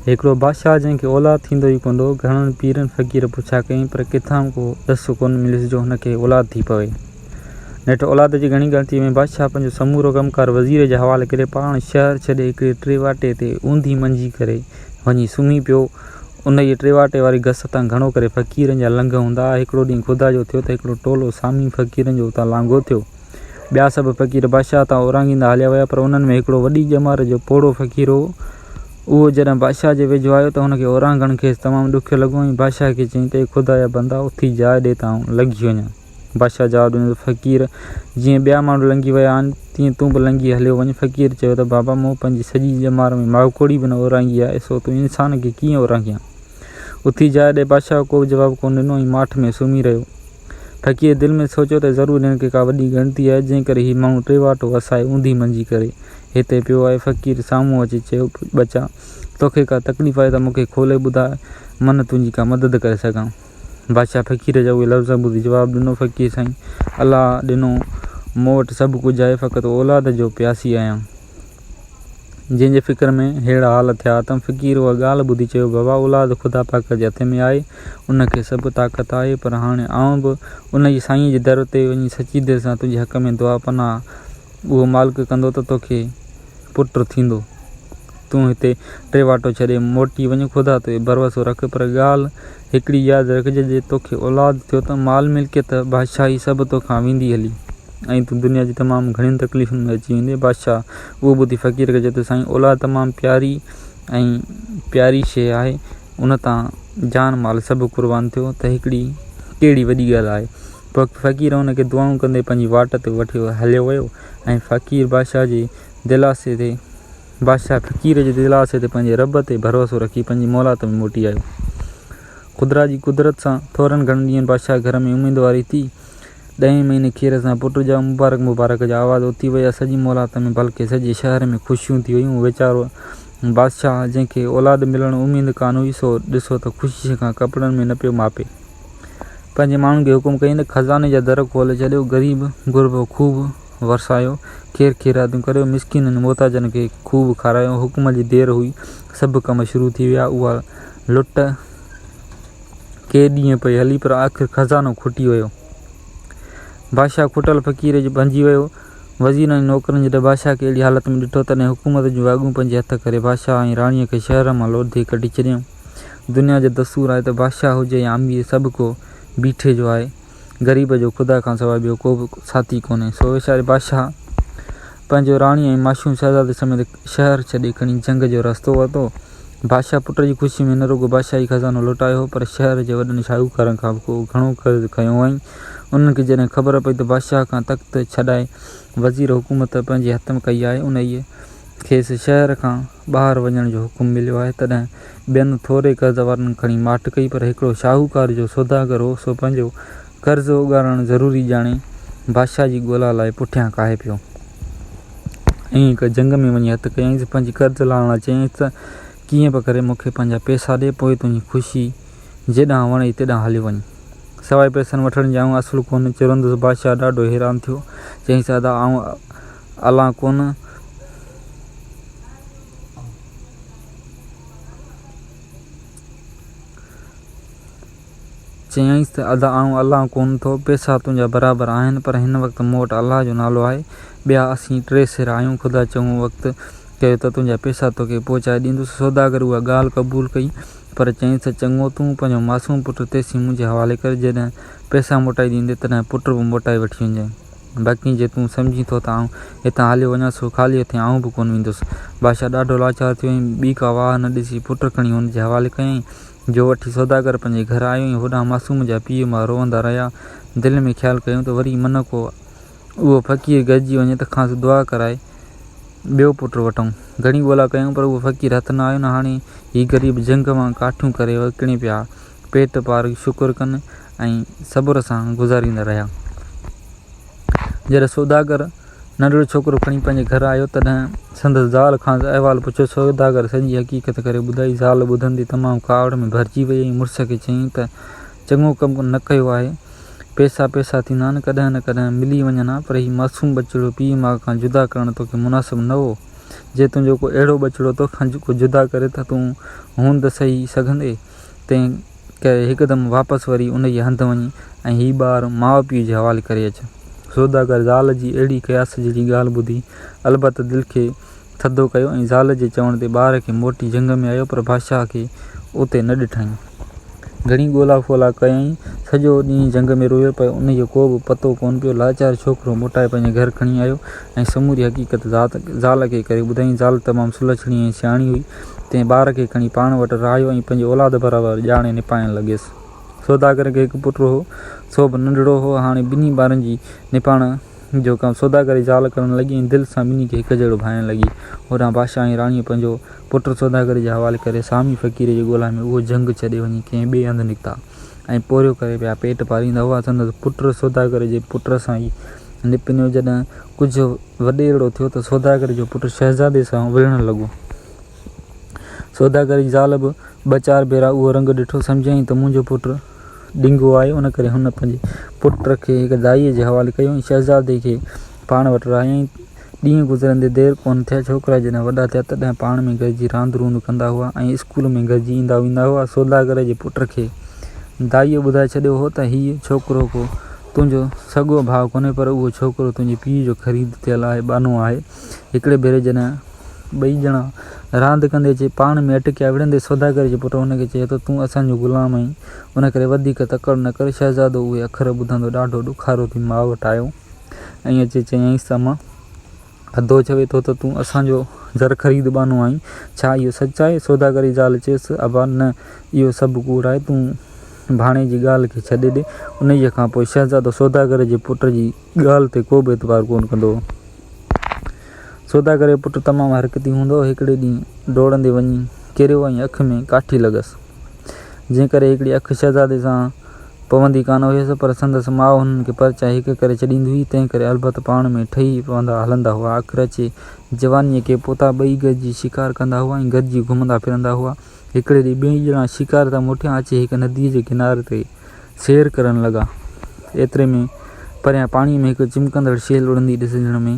هڪڙو بادشاهه جنهن کي اولاد ٿيندو ئي ڪونه هو، گهڻن پيرن فقير پڇا ڪيائين پر ڪٿان به ڪو ڏس ڪونه مليس جو هن کي اولاد ٿي پوي. نيٺ اولاد جي گهڻي ڳڻتيء ۾ بادشاهه پنهنجو سمورو ڪم ڪار وزير جي حوالي ڪري پاڻ شهر ڇڏي هڪڙي ٽيواٽي تي اونڌي منجي ڪري وڃي سمهي پيو. انهيء ٽيواٽي واري گس تان گهڻو ڪري فقيرن جا لنگهه هوندا هئا. هڪڙو ڏينهن خدا جو ٿيو ته هڪڙو ٽولو سامي فقيرن جو اتان لانگهو ٿيو. ٻيا سڀ فقير بادشاهه تان اورانگهيندا هليا ويا، پر انهن ۾ هڪڙو وڏي ڄمار جو پوڙهو فقير هو. اهو جڏهن بادشاهه جي ويجهو آيو ته هن کي اورانگهڻ کيس تمام ڏکيو لڳو ۽ بادشاهه کي چيائين ته اي خدا جا بندا، اٿي جاء ڏي ته آئون لنگهي وڃان. بادشاهه جواب ڏنو ته فقير، جيئن ٻيا ماڻهو لنگهي ويا آهن، تيئن تون به لنگهي هليو وڃ. فقير چيو ته بابا، مون پنهنجي سڄي ڄمار ۾ ماڪوڙي به نه اورانگهي آهي، سو تون انسان کي ڪيئن اورانگهيان؟ اٿي جاء ڏي. بادشاهه ڪو به جواب ڪونه ڏنو ۽ ماٺ ۾ سمهي رهيو. فقير دل ۾ سوچيو ته ضرور هن کي ڪا وڏي ڳڻتي آهي، جنهن ڪري هي ماڻهو ٽيواٽو وسائي اونڌي منجي ڪري هتي پيو آهي. فقير سامهون اچي چيو، ٻچا! توکي ڪا تڪليف آهي ته مون کي کولي ٻڌاء، من تنهنجي ڪا مدد ڪري سگهان. بادشاهه فقير جا اهي لفظ ٻڌي جواب ڏنو، فقير سائين! الله ڏنو مون وٽ سڀ ڪجهه آهي، فقط اولاد جو پياسي آهيان. جنهن جي فڪر ۾ ههڙا حال ٿيا اٿم. فقير اها ڳالهه ٻڌي چيو، بابا اولاد خدا پاڪ جي هٿ ۾ آهي، ان کي سڀ طاقت آهي، پر هاڻي آئون به انهيء سائينء جي در تي وڃي سچي دل سان تنهنجي حق ۾ دعا پناهه اهو مالڪ ڪندو ته توکي پٽ ٿيندو. تون هتي ٽيواٽو ڇڏي موٽي وڃ، خدا تي ڀروسو رک، پر ڳالهه هڪڙي ياد رکج، جي توکي اولاد ٿيو ته مال ملڪيت، بادشاهي سڀ توکان ويندي هلي ۽ تون دنيا جي تمام گهڻين تڪليفن ۾ اچي ويندين. بادشاهه اهو ٻڌي فقير کي چيو ته سائين اولاد تمام پياري ۽ پياري شيء آهي، ان تان جان مال سڀ قربان ٿيو ته هڪڙي ڪهڙي وڏي ڳالهه آهي. پوء فقير هن کي دعائون ڪندي پنهنجي واٽ تي وٺي هليو ويو ۽ فقير بادشاهه جي دلاسي تي بادشاهه فقير جي دلاسي تي پنهنجي رب تي ڀروسو رکي پنهنجي مولات ۾ موٽي آيو. خدا جي قدرت سان ٿورن گهڻن ڏينهن بادشاهه گهر ۾ اميدواري ٿي. ڏهين مهيني خير سان پٽ ڄائو. مبارڪ مبارڪ جا آواز اٿي ويا. سڄي مولات ۾ بلڪه سڄي شهر ۾ خوشيون ٿي ويون. ويچارو بادشاهه جنهن کي اولاد ملڻ اميد ڪانه هئي سو ڏسو ته خوشيء کان ڪپڙن ۾ نه پيو ماپي. پنهنجي ماڻهن کي حڪم ڪيائين ته خزاني جا در کولي ڇڏيو، غريب غربو خوب ورسايو، خير خيراتون ڪريو، مسڪينن محتاجن کي خوب کارايو. حڪم جي دير هئي، سڀ ڪم شروع ٿي ويا. اها لٽ ڪي ڏينهن پئي هلي، پر آخر خزانو کٽي ويو. بادشاهه کٽل فقير بنجي ويو. وزيرن ۽ نوڪرن جڏهن بادشاهه کي اهڙي حالت ۾ ڏٺو، تڏهن حڪومت جون واڳون پنهنجي هٿ ڪري بادشاهه ۽ راڻيء کي شهر مان لوڌي ڪڍي ڇڏيائون. دنيا جو دستور آهي ته بادشاهه هجي يا امير سڀ ڪو بيٺي جو آهي. غريب جو خدا کان سواء ٻيو ڪو به ساٿي ڪونهي. سو ويچاري بادشاهه پنهنجو راڻي ۽ معصوم شهزادي سميت شهر ڇڏي کڻي جهنگ جو رستو ورتو. بادشاهه پٽ جي خوشي ۾ نه رڳو بادشاهي خزانو لٽايو هو پر شهر جي وڏن شاهوڪارن کان به ڪو گهڻو قرض کنيو هئائين. انهن کي جڏهن خبر پئي ته بادشاهه کان تخت ڇڏائي وزير حڪومت پنهنجي هٿ ۾ ڪئي آهي، انهيء کيس شهر کان ٻاهر وڃڻ جو حڪم مليو آهي، تڏهن ٻين ٿوري قرض وارن کڻي ماٺ ڪئي، پر هڪڙو شاهوڪار جو سوداگر هو، سو پنهنجو قرض اڳاڙڻ ضروري ڄاڻي، بادشاهه جي ڳولا لاء پٺيان ڪاهي پيو. ۽ هڪ جهنگ ۾ وڃي هٿ ڪيائينس، پنهنجي قرض لاهڻ لاء چيائينس ته ڪيئن به ڪري مون کي پنهنجا پئسا ڏي، پوء تنهنجي خوشي جيڏانهن وڻئي تيڏانهن هليو وڃ. سواء پئسن وٺڻ جي آئون اصل ڪونه چرندس. بادشاهه ڏاڍو حيران ٿيو. چيائينس، ادا آئون الان ڪونه. چيائينس ته ادا آئون الان ڪونه ٿو، پئسا تنهنجا برابر آهن، پر هن وقت مون وٽ الله جو نالو آهي. ٻيا اسين ٽي سر آهيون، خدا چڱو وقت ڪيو ته تنهنجا پئسا توکي پهچائي ڏيندس. سوداگر اها ڳالهه قبول ڪئي. پر چيائينس ته چڱو تون پنهنجو معصوم پٽ تيسين منهنجي حوالي ڪر، جڏهن پئسا موٽائي ڏيندين تڏهن پٽ به موٽائي وٺي وڃجانء. باقي جي تون سمجهين ٿو ته آئون هتان هليو وڃان سو خالي هٿين آئون به ڪونه ويندس. بادشاهه ڏاڍو لاچار ٿيو ۽ ٻي ڪا واهه نه ڏسي پٽ کڻي هن جي حوالي ڪيائين، جو وٺي سوداگر پنهنجي گهر آيو ۽ هوڏانهن معصوم جا پيء ماء روئندا رهيا. دل ۾ خيال ڪيائون ته وري من ڪو اهو فقير گڏجي وڃي ته کانئس دعا ڪرائي ٻيو پٽ وٺون. گهڻي ڳولا ڪيائون پر اهو فقير هٿ نه آيو نه هاڻي هي غريب جهنگ مان ڪاٺيون ڪري وڪڻي پيا پيٽ پار شڪر ڪن ۽ صبر سان گذاريندا رهيا. جڏهن سوداگر ننڍڙو ڇوڪرو کڻي پنهنجي گهر آيو تڏهن سندس زال کانئس احوال پڇيو. سوداگر سڄي حقيقت ڪري ٻڌائي. زال ٻڌندي تمام ڪاوڙ ۾ ڀرجي وئي ۽ مڙس کي چيائين ته چڱو ڪم نه ڪيو آهي. پئسا پئسا ٿيندا آهن، ڪڏهن نه ڪڏهن ملي وڃن ها، پر هي معصوم ٻچڙو پيء ماء کان جدا ڪرڻ توکي مناسب نه هو. جي تنهنجو ڪو اهڙو ٻچڙو توکان ڪو جدا ڪري ته تون هوند سهي سگهندين؟ تنهن ڪري هڪدم واپس وري انهيء هنڌ وڃ ۽ هي ٻار ماء پيء جي حوالي ڪري اچ. سوداگر زال جي اهڙي قياس جهڙي ڳالهه ٻڌي البت دل کي ٿڌو ڪيو ۽ زال جي چوڻ تي ٻار کي موٽي جهنگ ۾ آيو پر بادشاهه کي اتي نه ڏٺائين. گهڻي ڳولا ڦولا ڪيائين. سڄو ڏينهن جهنگ ۾ رويو پر انهيء جو ڪو به پتو ڪونه پيو. لاچار ڇوڪرو موٽائي پنهنجي گهر کڻي آيو ۽ سموري حقيقت زال کي ڪري ٻڌايائين. زال تمام سلڇڻي ۽ سياڻي هئي، تنهن ٻار کي کڻي پاڻ وٽ رهايو ۽ پنهنجي اولاد برابر ڄاڻي نپائڻ لڳيس. سوداگر کي هڪ پٽ هو، سو به ننڍڙو هو. هاڻي ٻنهي ٻارن جي نپائڻ جو ڪم سوداگر جي زال ڪرڻ لڳي ۽ دل سان ٻنهي کي هڪ جهڙو ڀانئڻ لڳي. هوڏانهن بادشاهه ۽ راڻيء پنهنجو پٽ سوداگر جي حوالي ڪري سامي فقير جي ڳولا ۾ اهو جهنگ ڇڏي وڃي ڪنهن ٻئي هنڌ نڪتا ۽ پورهيو ڪري پيا پيٽ پاريندا هئا. سندس پٽ سوداگر جي پٽ سان ئي نپنيو. جڏهن ڪجهه وڏيرڙو ٿيو ته سوداگر جو پٽ شهزادي سان وڙهڻ لڳو. سوداگر جي زال به ٻه چار ڀيرا اهو رنگ ڏٺو. سمجهيائين ته منهنجو پٽ ڏنگو آهي، ان ڪري هن پنهنجي پٽ کي هڪ دائيء جي حوالي ڪيو ۽ شهزادي کي پاڻ وٽ رهايائين. ڏينهن گذرندي دير ڪونه ٿيا، ڇوڪرا جڏهن وڏا ٿيا، تڏهن پاڻ ۾ گڏجي راند روند ڪندا هئا ۽ اسڪول ۾ گڏجي ايندا ويندا هئا. سوداگر جي پٽ کي دائيء ٻڌائي ڇڏيو هو ته هيء ڇوڪرو ڪو تنهنجو سڳو ڀاء ڪونهي، پر اهو ڇوڪرو تنهنجي پيء جو خريد ٿيل آهي، ٻانهو آهي. هڪڙي ڀيري جڏهن ٻئي ڄڻا راند ڪندي اچي پاڻ ۾ اٽڪيا وڙهندي سوداگر جي پٽ هن کي چيو ته تون اسان جو غلام آهين، ان ڪري وڌيڪ تڪڙ نه ڪر. شهزادو اهي اکر ٻڌندو ڏاڍو ڏکارو ٿي ماء وٽ آيو ۽ اچي چيائينس ته امان! اڌو چوي ٿو ته تون اسان جو زرخريد ٻانهو آهين، ڇا اهو سچ آهي؟ سوداگر جي زال چيس، ابا! نه، اهو سڀ ڪوڙ آهي، تون ڀاڻي جي ڳالهه کي ڇڏي ڏي. انهيء کان پوء شهزادو سوداگر جي پٽ جي ڳالهه تي ڪو به اعتبار ڪونه ڪندو هو. سوداگر جو پٽ تمام حرڪتي هوندو هو. هڪڙي ڏينهن ڊوڙندي وڃي ڪريو ۽ اک ۾ ڪاٺي لڳس، جنهن ڪري هڪڙي اک شهزادي سان پوندي ڪانه هيس، پر سندس ماء هنن کي پرچائي هڪ ڪري ڇڏيندي هئي، تنهن ڪري البت پاڻ ۾ ٺهي پوندا هلندا هئا. آخر اچي جوانيء کي پهتا. ٻئي گڏجي شڪار ڪندا هئا ۽ گڏجي گهمندا ڦرندا هئا. هڪڙي ڏينهن ٻئي ڄڻا شڪار تان موٽيا، اچي هڪ نديء جي ڪناري تي سير ڪرڻ لڳا. ايتري ۾ پريان پاڻيء ۾ هڪ چمڪندڙ شيء لڙهندي ڏسجڻ ۾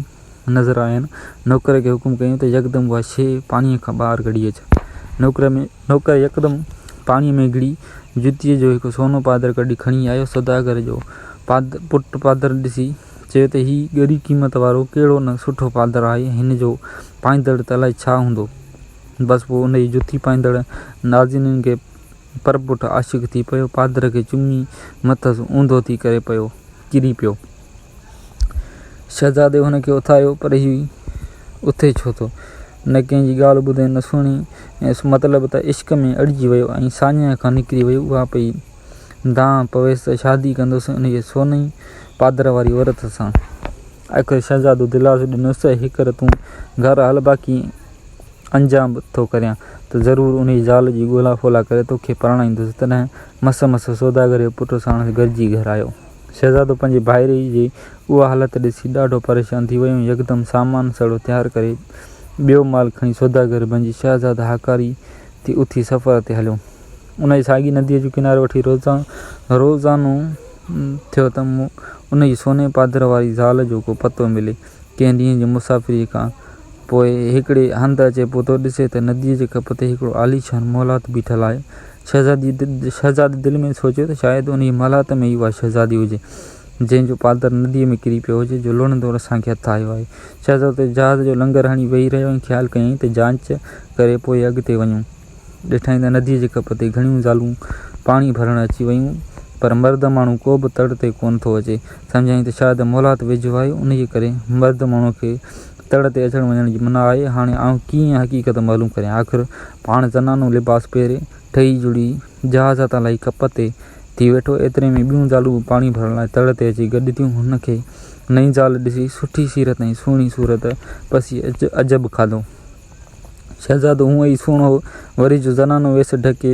نظر آين. نوڪر کي حڪم ڪيائين ته يڪدم اها شيء پاڻيء کان ٻاهر ڪڍي اچ. نوڪر ۾ نوڪر يڪدم پاڻيء ۾ گهڙي جتيء جو هڪ سونو پادر ڪڍي کڻي آيو. سوداگر جو پٽ پادر ڏسي چيو ته هي ڳري قيمت وارو ڪهڙو نه سٺو پادر آهي، هن جو پائيندڙ ته الائي ڇا هوندو. بس پوء انهيء جتي پائيندڙ نازنين کي پرپٺ عاشق ٿي پيو. پادر کي چمي مٿس اونڌو ٿي ڪري پيو، ڪري پيو. شهزادي هن کي اٿاريو، پر هي اٿي ڇو ٿو؟ نه ڪنهن جي ڳالهه ٻڌي نه سڻي. مطلب ته عشق ۾ اڙجي ويو ۽ ساڃاهه کان نڪري ويو. اها پئي دانهن پويس ته شادي ڪندس انهيء سوني پادر واري عورت سان. آخر شهزادو دلاسو ڏنس ته هيڪر تون گهر هل، باقي انجام به ٿو ڪريان ته ضرور انهيء زال جي ڳولا ڦولا ڪري توکي پرڻائيندس. تڏهن مس مس سوداگر جو پٽ ساڻس گڏجي گهر آيو. شهزادو پنهنجي ڀائري جي اها حالت ڏسي ڏاڍو پريشان ٿي ويو ۽ يڪدم سامان سڙو تيار ڪري ٻيو مال کڻي سوداگر بنجي شهزاده هاڪاري ٿي اٿي سفر تي هليو. انهيء ساڳي نديء جو ڪنارو وٺي روزانو ٿيو ته انهيء سوني پادر واري زال جو ڪو پتو ملي. ڪنهن ڏينهن جي مسافريء کان پوء هڪڙي هنڌ اچي پهتو. ڏسي ته نديء جي ڪپ تي هڪڙو عاليشان محلات بيٺل آهي. شهزادي دل ۾ سوچيو ته شايد انهيء محلات ۾ ئي اها شهزادي هجي، جنهن جو پادر نديء ۾ ڪري پيو هجي، جو لڙهندو اسان کي هٿ آيو آهي. شهزادو جهاز جو لنگر هڻي ويهي رهيو ۽ خيال ڪيائين ته جانچ ڪري پوء اڳتي وڃون. ڏٺائين ته نديء جي ڪپ تي گهڻيون زالون پاڻي ڀرڻ اچي ويون، پر مرد ماڻهو ڪو به تڙ تي ڪونه ٿو اچي. سمجهيائين ته شايد محلات ويجهو آهي، انهيء ڪري مرد ماڻهوء کي تڙ تي اچڻ وڃڻ جي منع آهي. هاڻي آئون ڪيئن حقيقت معلوم ڪريان؟ آخر پاڻ زنانو لباس پهري، ٺهي جڙي جهاز تان لهي ڪپ تي ٿي ويٺو. ايتري ۾ ٻيون زالون به پاڻي ڀرڻ لاء تڙ تي اچي گڏ ٿيون. هن کي نئين زال ڏسي سٺي سيرت ۽ سهڻي صورت پسي عجب کاڌو. شهزادو هونء ئي سهڻو هو، وري جو زنانو ويس ڍڪي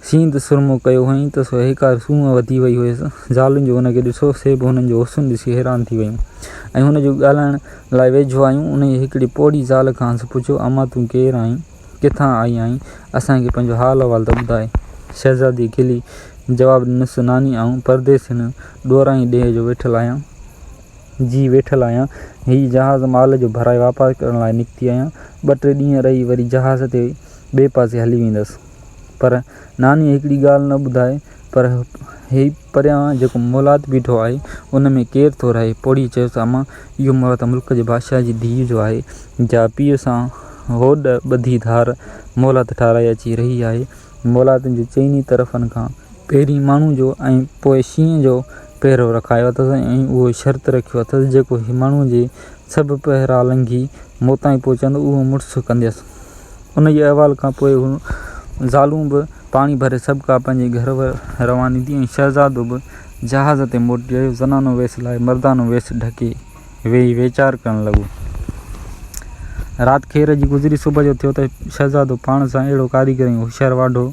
سينڌ سرمو ڪيو هئائين ته سو هيڪار سونهن وڌي وئي هيس. زالن جو هن کي ڏٺو، سي به هن جو حسن ڏسي حيران ٿي ويون ۽ هن جو ڳالهائڻ لاء ويجهو آيون. انهيء هڪڙي پوڙهي زال کانئس پڇيو، اما تون ڪير آهين؟ ڪٿان آئي آهين؟ اسان کي پنهنجو حال احوال ته ٻڌاء. شهزاديء کلي جواب ڏنس، ناني آئون پرديس هن ڏورانهين ڏيهه جو ويٺل آهيان. جي ويٺل آهيان. هي جهاز مال جو ڀرائي واپار ڪرڻ لاء نڪتي آهيان. ٻه ٽي ڏينهن رهي وري جهاز تي ٻئي پاسي هلي ويندس. پر نانيء هڪڙي ڳالهه نه ٻڌائي، پر هي پريان جيڪو مولات بيٺو آهي، ان ۾ ڪير ٿو رهي؟ پوڙهيء چيس ته امان، اهو مولات ملڪ جي بادشاهه جي ڌيء جو آهي، جا پيء سان هوڏ ٻڌي ڌار مولات ٺاهرائي اچي رهي آهي. مولاتن جي چئني طرفن کان پهرين ماڻهوء جو ۽ پوء شينهن جو پهرو رکايو اٿس ۽ اهو شرط رکيو اٿس، جيڪو هي ماڻهوء جي سڀ پهرا لنگهي مون تائين پهچندو، اهو مڙس ڪنديس. انهيء احوال کان پوء هو زالون به پاڻي ڀري سڀڪا پنهنجي گهر رواني ٿي ۽ شهزادو به جهاز تي موٽي آيو. زنانو ويس لاهي مردانو ويس ڍڪي ويهي ويچار ڪرڻ لڳو. رات خير جي گذري صبح جو ٿيو ته شهزادو پاڻ سان اهڙو ڪاريگر ۽ هوشيار واڍو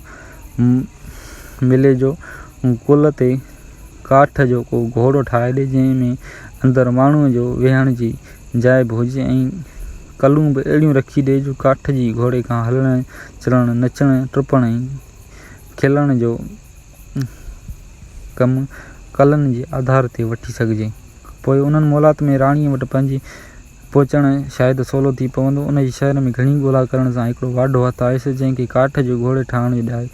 ملي جو ڪل تي ڪاٺ جو ڪو گهوڙو ٺاهي ڏي، جنهن ۾ اندر ماڻهوء جو ويهڻ جي جاء به هجي ۽ ڪلون به اهڙيون رکي ڏي جو ڪاٺ جي گهوڙي کان هلڻ چلڻ، نچڻ ٽپڻ ۽ کلڻ جو ڪم ڪلن جي آڌار تي وٺي سگهجي. پوء انهن مولات ۾ راڻيء وٽ پنهنجي پهچڻ شايد سولو ٿي پوندو. انهيء شهر ۾ گهڻي ڳولا ڪرڻ سان هڪڙو واڍو هٿ آيس، جنهن کي ڪاٺ جو گهوڙي ٺاهڻ جو ڏاء.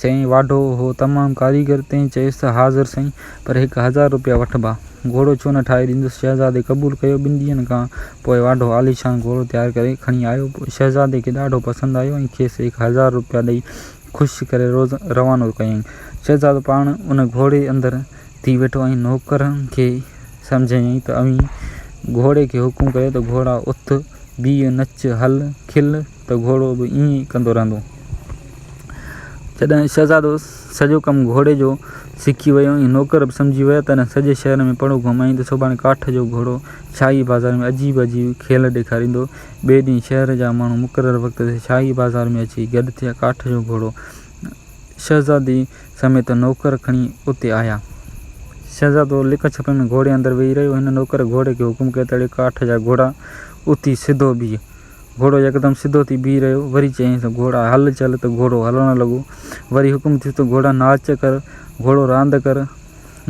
چيائين، واڍو هو تمام ڪاريگر، تنهن چيس ته حاضر سائين، پر 1000 روپيا وٺبا. گهوڙو ڇو نه ٺاهي ڏيندس. شهزادي قبول ڪيو. ٻن ڏينهن کان پوء واڍو عاليشان گهوڙو تيار ڪري کڻي آيو. شهزادي کي ڏاڍو پسند آيو ۽ کيس 1000 روپيا ڏئي خوش ڪري روانو ڪيائين. شهزادو پاڻ ان گهوڙي اندر ٿي ويٺو ۽ نوڪرن کي سمجهايائين ته اوهين گهوڙي کي حڪم ڪريو ته گهوڙا اٿ، بيهه، نچ، هل، کل ته گهوڙو به ائين ئي ڪندو رهندو. جڏهن شهزادو سڄو ڪم گهوڙي جو سکي ويو ۽ نوڪر به سمجهي ويا، تڏهن سڄي شهر ۾ پڙهو گهمايائين ته سڀاڻي ڪاٺ جو گهوڙو شاهي بازار ۾ عجيب عجيب کيل ڏيکاريندو. ٻئي ڏينهن شهر جا ماڻهو مقرر وقت تي شاهي بازار ۾ اچي گڏ ٿيا. ڪاٺ جو گهوڙو شهزادي سميت نوڪر کڻي اتي آيا. شهزادو لڪ ڇپ ۾ گهوڙي اندر ويهي رهيو. هن نوڪر گهوڙي کي حڪم ڪيو ته اڙي ڪاٺ جا گهوڙا، اٿي سڌو بيهه. گهوڙو يڪدم سڌو ٿي بيهي رهيو. وري چيائينس ته گهوڙا هل چل ته گهوڙو هلڻ لڳو. وري حڪم ٿيس ته گهوڙا ناچ ڪر، گهوڙو راند ڪر.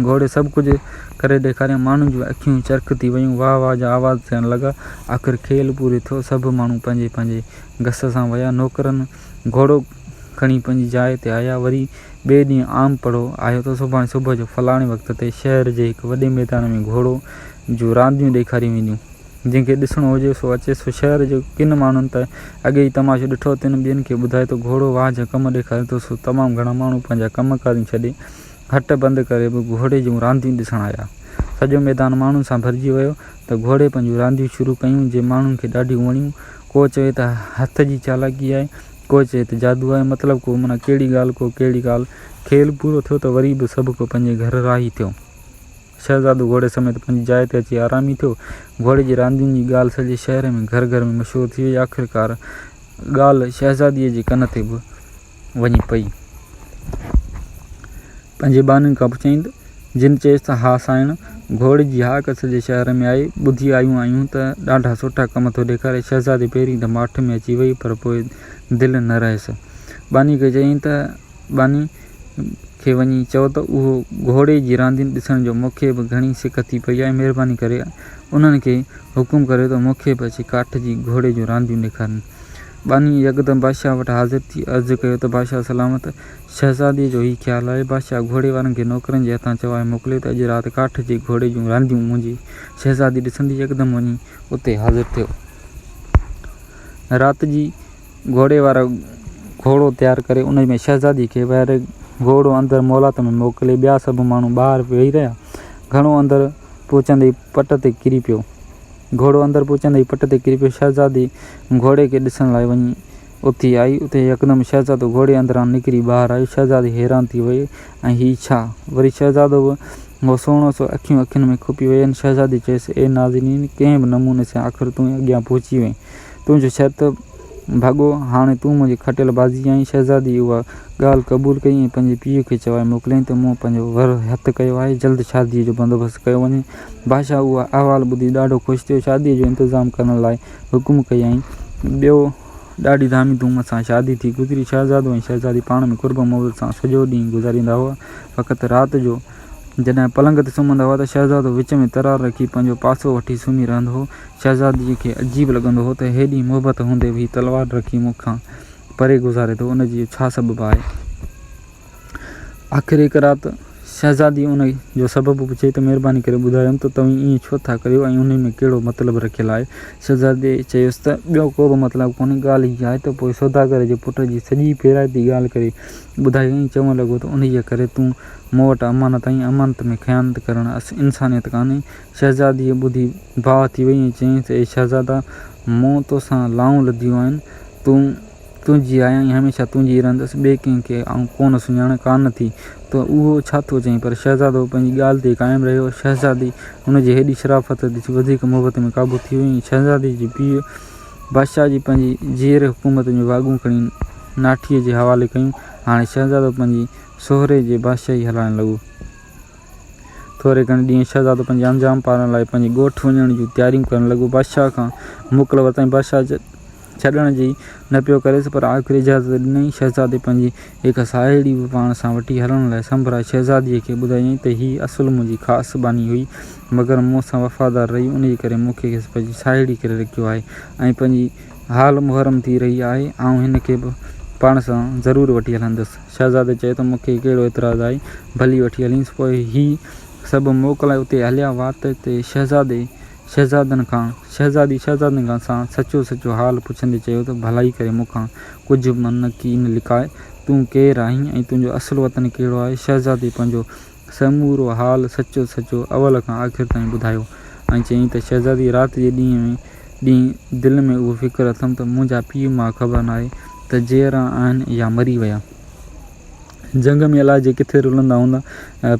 گهوڙي سڀ ڪجهه ڪري ڏيکاريو. ماڻهن جون اکيون چرخ ٿي ويون. واهه واهه جا آواز ٿيڻ لڳا. آخر کيل پورو ٿيو. سڀ ماڻهو پنهنجي پنهنجي گس سان ويا. نوڪرن گهوڙو کڻي پنهنجي جاء تي آيا. وري ٻئي ڏينهن عام پڙهو آيو ته سڀاڻي صبح جو فلاڻي وقت تي شهر جي هڪ وڏي ميدان ۾ گهوڙو جون رانديون ڏيکاريون وينديون. جنهن کي ڏسڻو هجي سو اچي. سو شهر جي ڪن ماڻهن ته اڳي ئي تماشو ڏٺو، تن ٻين کي ٻڌايو ته گهوڙو واهه جا ڪم ڏيکاري ٿو. سو تمام گهڻا ماڻهو پنهنجا ڪم ڪاريون ڇڏي، هٽ بند ڪري به گهوڙي جون رانديون ڏسڻ آيا. سڄو ميدان ماڻهن سان ڀرجي ويو ته گهوڙي پنهنجون رانديون شروع ڪيون، جي ماڻهن کي ڏاڍيون وڻيون. ڪو چوي ته هٿ جي چالاڪي آهي، ڪو چئي ته جادو آهي، مطلب ڪو معنيٰ ڪهڙي ڳالهه ڪو ڪهڙي ڳالهه. کيل پورو ٿيو ته وري به سڀ ڪو پنهنجي گهر راهي ٿيو. شهزادو گهوڙي سميت پنهنجي جاء تي اچي آرامي ٿيو. گهوڙي جي راندين جي ڳالهه سڄي شهر ۾ گهر گهر ۾ مشهور ٿي وئي. آخرڪار ڳالهه شهزاديء جي ڪن تي به وڃي پئي. پنهنجي ٻانهن کان پڇيائين ته، جن چيس ته ها سائڻ، گهوڙي جي هاڪ سڄي شهر ۾ آئي، ٻڌي آيون آهيون ته ڏاڍا سٺا ڪم ٿو ڏيکاري. شهزادي پهرين ته ماٺ ۾ اچي وئي، پر پوء دل نه رهيس. ٻانهي کي چيائين ته، ٻانهي کي وڃي چئو ته اهو گهوڙي جي راندين ڏسڻ جو مون کي به گهڻي سڪ ٿي پئي آهي، مهرباني ڪري انهن کي حڪم ڪريو ته مون کي به اچي ڪاٺ جي گهوڙي جون رانديون ڏيکارين. ٻانهيء يڪدم بادشاهه وٽ حاضر ٿي عرض ڪيو ته بادشاهه سلامت! شهزاديء جو هي خيال آهي. بادشاهه گهوڙي وارن کي نوڪرن جي هٿان چوائي موڪليو ته اڄ رات ڪاٺ جي گهوڙي جون رانديون منهنجي شهزادي ڏسندي. يڪدم وڃي اتي حاضر ٿيو. رات جي گهوڙي وارا گهوڙو تيار ڪري ان ۾ شهزادي کي ويهاري گهوڙو اندر محلات ۾ موڪلي ٻيا سڀ ماڻهو ٻاهر ويهي رهيا. گهڻو اندر پهچندي ئي پٽ تي ڪري پيو. گهوڙو اندر پهچندي ئي پٽ تي ڪري پيو. شهزادي گهوڙي کي ڏسڻ لاء وڃي اٿي آئي. اتي يڪدم شهزادو گهوڙي اندران نڪري ٻاهر آيو. شهزادي حيران ٿي وئي ۽ هي ڇا؟ وري شهزادو به هو سهڻو سو اکيون اکين ۾ کپي وين. شهزادي چيس، اي نازنين! ڪنهن به نموني سان آخر تون اڳيان پهچي وئين. تنهنجو شرط ڀڳو، هاڻي تون منهنجي کٽيل بازي آهين. شهزادي اها ڳالهه قبول ڪئي ۽ پنهنجي پيء کي چوائي موڪليائين ته مون پنهنجو ور هٿ ڪيو آهي، جلد شاديء جو بندوبست ڪيو وڃي. بادشاهه اهو احوال ٻڌي ڏاڍو خوش ٿيو. شاديء جو انتظام ڪرڻ لاء حڪم ڪيائين. ٻيو ڏاڍي ڌامي ڌوم سان شادي ٿي گذري. شهزادو ۽ شهزادي پاڻ ۾ قرب محبت سان سڄو ڏينهن گذاريندا هئا. فقط رات جو جڏهن پلنگ تي سمهندا هئا ته شهزادو وچ ۾ ترار رکي پنهنجو پاسو وٺي سمهي رهندو هو. شهزاديء کي عجيب لڳندو هو ته هيڏي محبت هوندي به هي تلوار رکي مون کان پري گذاري ٿو، ان جو ڇا سبب آهي؟ آخر هڪ رات شهزاديء ان جو سبب پڇيو ته مهرباني ڪري ٻڌايوم ته توهين ائين ڇو ٿا ڪريو ۽ انهي ۾ ڪهڙو مطلب رکيل آهي؟ شهزادي چيس ته ٻيو ڪو به مطلب ڪونهي، ڳالهه هيء آهي ته پوء سوداگر جي پٽ جي سڄي پيرائتي ڳالهه ڪري ٻڌائي ۽ چوڻ لڳو ته انهيء ڪري تون مون وٽ امانت آهين، امانت ۾ خيانت ڪرڻ انسانيت ڪانهي. شهزاديء ٻڌي باهه ٿي وئي ۽ چيائينس ته اي شهزادا! مون توسان لائون لڌيون آهن، تون تنهنجي آهيان ۽ هميشه تنهنجي ئي رهندس، ٻئي ڪنهن کي آئون ڪونه سڃاڻان ڪانه ٿي ته اهو ڇا ٿو چئين؟ پر شهزادو پنهنجي ڳالهه تي قائم رهيو. شهزادي هن جي هيڏي شرافت ڏسي وڌيڪ محبت ۾ قابو ٿي وئي ۽ شهزادي جي پيء بادشاهه جي پنهنجي زير حڪومت جون واڳون کڻي ناٺيء جي حوالي ڪيون. هاڻي شهزادو پنهنجي سهري جي بادشاهي هلائڻ لڳو. ٿوري گهڻي ڏينهن شهزادو پنهنجي انجام پارڻ لاء پنهنجي ڳوٺ وڃڻ جون تياريون ڪرڻ لڳو. بادشاهه کان موڪل ورتائين. بادشاهه ڇڏڻ جي نه پيو ڪريس، پر آخر اجازت ڏنائين. شهزادي پنهنجي هڪ ساهيڙي به پاڻ سان وٺي هلڻ لاء سنڀرائي. شهزاديء کي ٻڌايائين ته هيء اصل منهنجي خاص ٻانهي هئي، مگر مون سان وفادار رهي، انهيء ڪري مون کي کيس پنهنجي ساهيڙي ڪري رکيو آهي ۽ پنهنجي حال محرم ٿي رهي آهي. آئون هن کي به پاڻ سان ضرور وٺي هلندس. شهزادي چيو ته مون کي ڪهڙو اعتراض آهي، ڀلي وٺي هلينس. پوء هي سڀ موڪلائي اتي هليا. واٽ تي شهزادي شهزادن کان شهزادي شهزادن کان سان سچو سچو حال پڇندي چيو ته ڀلائي ڪري مون کان ڪجهه به نڪي نه لڪاء، تون ڪير آهين ۽ تنهنجو اصل وطن ڪهڙو آهي؟ شهزادي پنهنجو سمورو حال سچو سچو اول کان آخر تائين ٻڌايو ۽ چيائين ته شهزادي رات جي ڏينهن ۾ ڏينهن دل ۾ اهو فڪر اٿم ته منهنجا پيء ماء خبر ناهي ته جيئرا آهن يا مري ويا. جهنگ ۾ الائجي ڪٿي رلندا هوندا،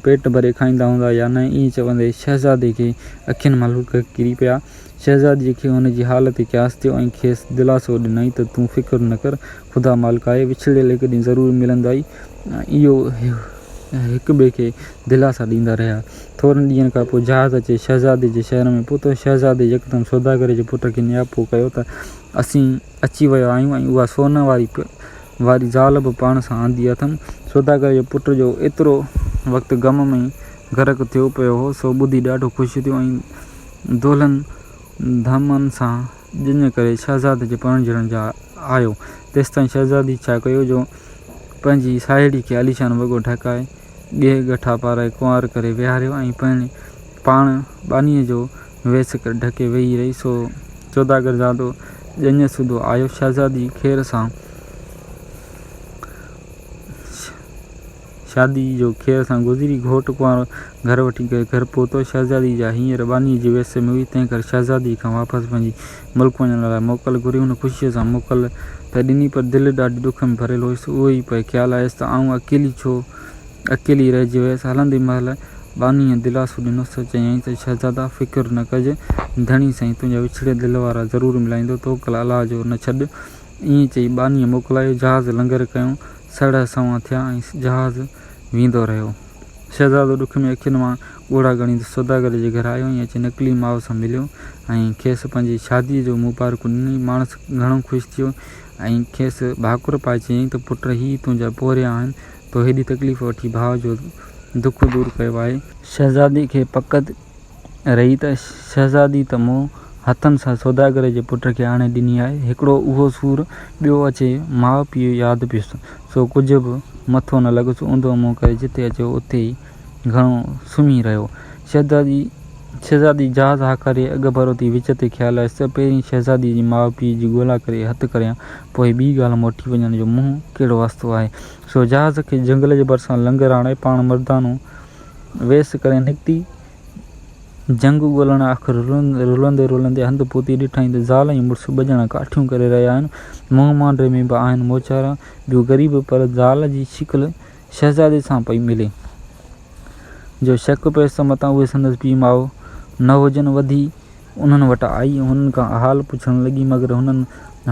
پيٽ ڀري کائيندا هوندا يا نه. ائين چوندي شهزادي کي اکين مان لڙڪ ڪري پيا. شهزاديء کي هن جي حال تي قياس ٿيو ۽ کيس دلاسو ڏنائين ته تون فڪر نه ڪر، خدا مالڪ آهي، وڇڙيل هڪ ڏينهن ضرور ملندائي. اهو هڪ ٻئي کي دلاسا ڏيندا رهيا. ٿورن ڏينهن کان پوء جهاز اچي شهزادي جي شهر ۾ پهتو. شهزادي يڪدم سوداگر جي پٽ کي نياپو ڪيو ته اسين اچي ويا آهيون ۽ اها سون واري واري زال به پاڻ سان آندي اٿم. سوداگر جو پٽ جو ايترو وقت غم ۾ غرق ٿيو پيو هو، سو ٻڌي ڏاڍو خوش ٿيو ۽ دولهن ڌمن سان ڄڃ ڪري شهزادي جي پرڻجڻ جا آيو. تيستائين شهزادي ڇا ڪيو جو پنهنجي ساهيڙي کي عاليشان وڳو ڍڪائي، ڳهه ڳٺا پارائي ڪنوار ڪري ويهاريو ۽ پاڻ ٻانهيء جو ويس ڍڪي ويهي رهي. سو سوداگر زادو ڄڃ سوڌو آيو. شهزادي خير سان شادي جو خير سان گذري. گهوٽ ڪنوار گهر وٺي گهر پهتو. شهزادي جا هينئر ٻانهيء جي ويس ۾ هئي، تنهن ڪري شهزاديء کان واپس پنهنجي ملڪ وڃڻ لاء موڪل گهري. هن خوشيء سان موڪل ته ڏني، پر دل ڏاڍي ڏک ۾ ڀريل هيس. اهو ئي پئي خيال آيس ته آئون اڪيلي ڇو اڪيلي رهجي ويس. هلندي مهل ٻانهيء دلاسو ڏنس ته چيائين ته شهزادا فڪر نه ڪج، ڌڻي سائين تنهنجا وڇڙيل دل وارا ضرور ملائيندو، توڪل الله جو نه ڇڏ. ائين چئي ٻانهيء موڪلايو. جهاز لنگر ڪيو، سڙهه سنوان ٿيا ۽ جهاز ويندو رهيو. شهزادو ڏک ۾ اکين مان ڳوڙها ڳاڙيندي سوداگر جي گهر آيو ۽ اچي نقلي ماء سان مليو ۽ کيس پنهنجي شاديء جو مبارڪون ڏني. ماڻس گهڻو خوش ٿيو ۽ کيس ڀاڪر پائي چيائين ته پٽ هي تنهنجا پورهيا آهن، تو هيڏي تڪليف وٺي ڀاء جو دک دور ڪيو آهي. شهزادي کي پڪ رهي ته شهزادي ته مون هٿن سان سوداگر جي پٽ کي آڻي ڏني آهي. هڪڙو اهو سور، ٻيو اچي ماء پيء ياد پيس، سو ڪجهه به مٿو نه لڳس. اونڌو منهن ڪري جتي اچيو اتي ئي گهڻو سمهي رهيو. شهزادي شهزادي جهاز هاڪاري اڳڀرو ٿي وچ تي خيال آيس ته پهرين شهزاديء جي ماء پيء جي ڳولا ڪري هٿ ڪريان، پوء ٻي ڳالهه موٽي وڃڻ جو منهن ڪهڙو واسطو آهي. سو جهاز کي جهنگل جي ڀرسان لنگر آڻي پاڻ مردانو ويس ڪري نڪتي. جهنگ ڳولڻ آخر رلندي رلندي هنڌ پهتي. ڏٺائين ته زال ۽ مڙس ٻه ڄڻا ڪاٺيون ڪري رهيا آهن. منهن مانڊري ۾ به آهن موچارا، ٻيو غريب، پر زال جي شڪل شهزادي سان پئي ملي. جو شڪ پيس ته متان اهي سندس پيء ماء نه هجن. وڌي انهن وٽ آئي ۽ هنن کان حال پڇڻ لڳي، مگر هنن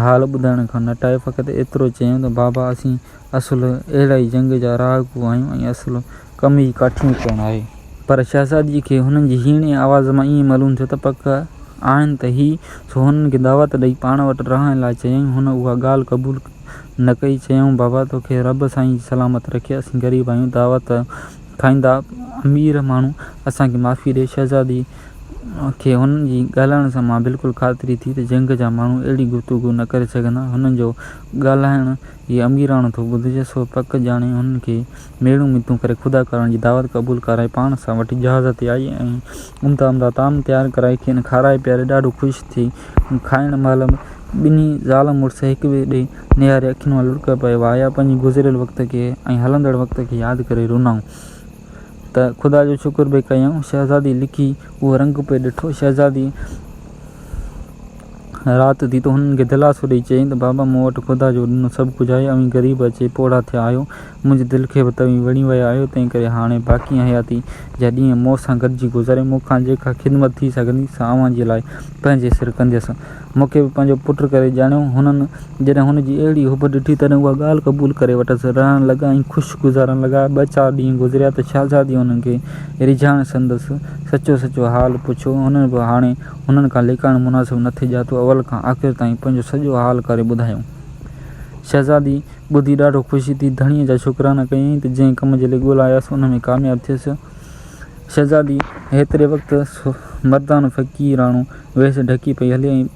حال ٻڌائڻ کان نٽايو. فقط ايترو چيائون ته بابا اسين اصل اهڙا ئي جنگ جا رهاڪو آهيون ۽ اصل ڪم ئي ڪاٺيون ڪرڻ آهي. پر شهزاديء کي هنن جي هيڻي آواز مان ائين معلوم ٿيو ته پڪ آهن ته هي، سو هنن کي دعوت ڏئي پاڻ وٽ رهڻ لاء چيائين. هن اها ڳالهه قبول نه ڪئي. چيائون، بابا توکي رب سائين سلامت رکي، اسين غريب آهيون، دعوت کائيندا. امير ماڻهو اسان کي معافي ڏي. شهزادي کي هن جي ڳالهائڻ سان مان بلڪل خاطري ٿي ته جهنگ جا ماڻهو اهڙي گفتگو نه ڪري سگهندا. هنن جو ڳالهائڻ ئي اميراڻو ٿو ٻڌجي، سو پڪ ڄاڻي هنن کي ميڙون منتون ڪري خدا ڪارڻ جي دعوت قبول ڪرائي پاڻ سان وٺي جهاز تي آئي ۽ عمدا عمدا طعام تيار ڪرائي کين کارائي پياري ڏاڍو خوش ٿي کائڻ مهل ٻنهي زال مڙس هڪ ٻئي ڏي نهاري اکين مان لڙڪ پئي وهايا پنهنجي گذريل وقت کي ۽ هلندڙ وقت کي ياد ڪري رنائون ته خدا جو شڪر به ڪيائون. شهزادي لڪي اهو رنگ پئي ڏٺو. شهزادي رات ٿي ته هنن کي دلاسو ڏيئي چيائين ته بابا مون وٽ خدا جو ڏنو سڀ ڪجهه آهي، اوهين غريب اچي پوڙها ٿيا آهيو، منهنجي دل کي به توهين وڻي ويا آهيو، تنهنڪري هاڻي باقي حياتي جا ڏينهن مون سان گڏجي گذاريو، مون کان جيڪا خدمت ٿي سگهندي سا اوهان جي لاء پنهنجي سر ڪنديس. مون کي به پنهنجو پٽ ڪري ڄاڻيو. هنن جڏهن هن جي اهڙي حب ڏٺي، تڏهن اها ڳالهه قبول ڪري وٽس رهڻ لڳا ۽ خوش گذارڻ لڳا. ٻه چار ڏينهن گذريا ته شهزاديء هنن کي ريجهائڻ سندس سچو سچو حال پڇيو. هنن به هاڻي هنن کان لڪائڻ مناسب نه ٿي ڄاتو. اول کان آخر تائين پنهنجو سڄو حال ڪري ٻڌايو. شهزادي ٻڌي ڏاڍو خوش ٿي. ڌڻيء جا شڪرانا ڪيائين ته جنهن ڪم جي لاء ڳولا آيس، ان ۾ ڪامياب ٿيس. شهزادي هيتري وقت مردانو فقيراڻو ويس ڍڪي پئي هلي ۽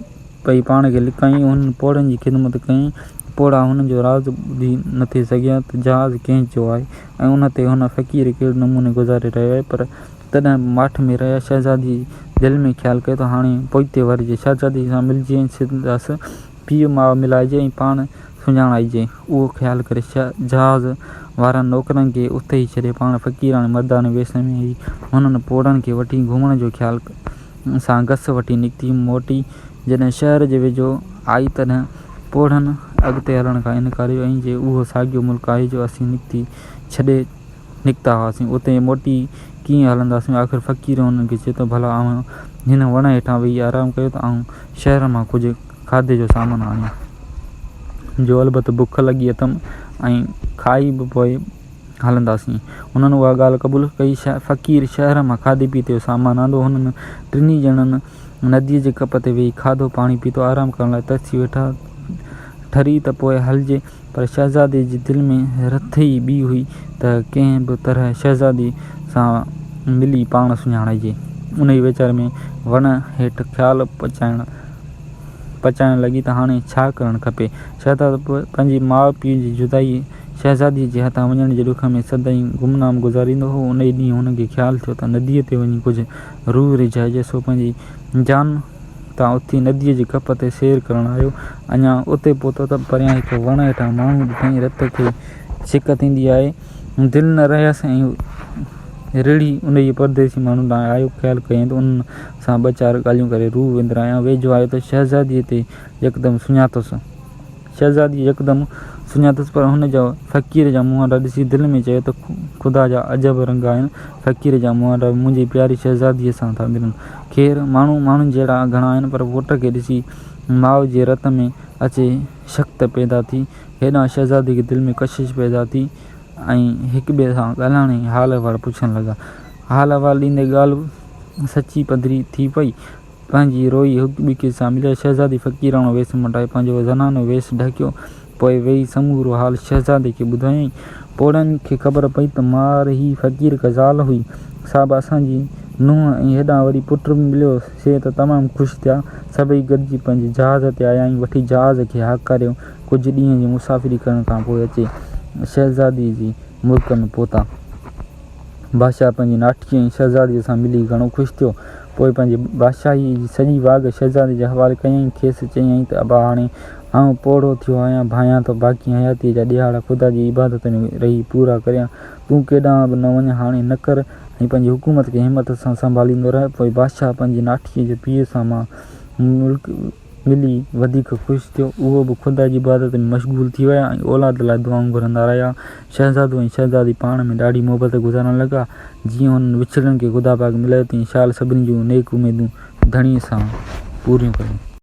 پئي پاڻ کي لڪايائين. هنن پوڙهن جي خدمت ڪيائين. پوڙها هن جو راز ٻڌي نه ٿي سگهيا ته جهاز ڪنهن جو آهي ۽ ان تي هن فقير ڪهڙي نموني گذاري رهيو آهي، پر تڏهن به ماٺ ۾ رهيا. شهزادي دل ۾ خيال ڪيو ته هاڻي پوئتي ورجي، شهزادي سان ملجي ۽ سندس پيء ماء ملائجي ۽ پاڻ سڃاڻائجي. اهو خيال ڪري جهاز وارن نوڪرن کي اتي ئي ڇڏي پاڻ فقيراڻي مرداڻي ويس ۾ ئي هنن پوڙهن کي وٺي گهمڻ جو خيال سان گس وٺي نڪتي. موٽي جڏهن شهر جي ويجهو آئي تڏهن پوڙهن اڳتي هلڻ کان انڪاريو ۽ چيو اهو ساڳيو ملڪ آهي جو اسين نڪتي ڇڏي نڪتا هئاسين، اتي موٽي ڪيئن هلنداسين؟ آخر فقير هنن کي چيو ته ڀلا اوهان هن وڻ هيٺان ويهي آرام ڪيو ته آئون شهر مان ڪجهه کاڌي جو سامان آڻيان، جو البت بک لڳي اٿم ۽ کائي به پوء هلنداسين. هنن اها ڳالهه قبول ڪئي. فقير شهر مان کاڌي پيتي جو سامان آندو. هنن ٽنهي ڄڻن نديء جي ڪپ تي ويهي کاڌو پاڻي پيتو. آرام ڪرڻ لاء ترسي ويٺا. ٺري ته پوء هلجي. پر شهزادي جي دل ۾ رٿ ئي ٻي هئي ته ڪنهن به طرح شهزادي سان ملي پاڻ سڃاڻائجي. انهيء ويچار ۾ وڻ هيٺ خيال پچائڻ لڳي ته هاڻي ڇا ڪرڻ کپي. شهزادو پنهنجي ماء پيء جي جدائيء، شهزاديء جي هٿان وڃڻ جي ڏک ۾ سدائين گمنام گذاريندو هو. انهيء ڏينهن هن کي خيال ٿيو ته نديء تي وڃي ڪجهه روح ريجهائجي، سو پنهنجي جان تان اٿي نديء جي ڪپ تي سير ڪرڻ آيو. اڃا اتي پهتو ته پريان هڪ وڻ هيٺان ماڻهو ڏٺائين. رت کي ڇڪ ٿيندي آهي. دل نه رهيس ۽ رڙهي انهيء پرديسي ماڻهو ڏانهن آيو. خيال ڪيائين ته ان سان ٻه چار ڳالهيون ڪري روح وندرايان. ويجهو آيو ته شهزاديء تي يڪدم سڃاتس. شهزاديء يڪدم سڃاتس، پر هن جا فقير جا مهانڊا ڏسي دل ۾ چيو ته خدا جا عجب رنگ آهن، فقير جا مهانڊا به منهنجي پياري شهزاديء سان ٿا ملن. خير، ماڻهو ماڻهن جهڙا گهڻا آهن، پر پٽ کي ڏسي ماء جي رت ۾ اچي شڪت پيدا ٿي. هيڏانهن شهزادي کي دل ۾ ڪشش پيدا ٿي ۽ هڪٻئي سان ڳالهائڻ ۽ حال احوال پڇڻ لڳا. حال احوال ڏيندي ڳالهه سچي پڌري ٿي پئي. پنهنجي روئي هڪ ٻئي سان مليا. شهزادي فقيراڻو ويس مٽائي پنهنجو زنانو ويس ڍڪيو. پوء ويهي سمورو حال شهزادي کي ٻڌايائين. پوڙهن کي خبر پئي ته مار هي فقير ڪا زال هئي، سا به اسان جي نونهن ۽ هيڏانهن وري پٽ به مليو، سي ته تمام خوش ٿيا. سڀئي گڏجي پنهنجي جهاز تي آيا ۽ وٺي جهاز کي هاڪاريو. ڪجهه ڏينهن جي مسافري ڪرڻ کان پوء اچي شهزادي جي ملڪ ۾ پهتا. بادشاهه پنهنجي ناٺيء ۽ شهزاديء سان ملي گهڻو خوش ٿيو. پوء پنهنجي بادشاهيء جي سڄي واڳ شهزادي جي حوالي ڪيائين. کيس چيائين ته ابا هاڻي آئون پوڙهو ٿيو آهيان، ڀانيان ٿو باقي حياتيء جا ڏهاڙا خدا جي عبادت ۾ رهي پورا ڪريان. تون ڪيڏانهن به نه وڃ، هاڻي نه ڪر ۽ پنهنجي حڪومت کي همت سان سنڀاليندو رهه. پوء بادشاهه پنهنجي ناٺيء جي پيء سان مان ملي وڌيڪ خوش ٿيو. اهو به خدا جي عبادت ۾ مشغول ٿي ويا ۽ اولاد لاء دعائون گهرندا رهيا. شهزادو ۽ شهزادي پاڻ ۾ ڏاڍي محبت گذارڻ لڳا. جيئن هنن وڇڙيلن کي خدا پاڪ ملايو تيئن شال سڀني جون نيڪ اميدون ڌڻيء سان پوريون ڪري.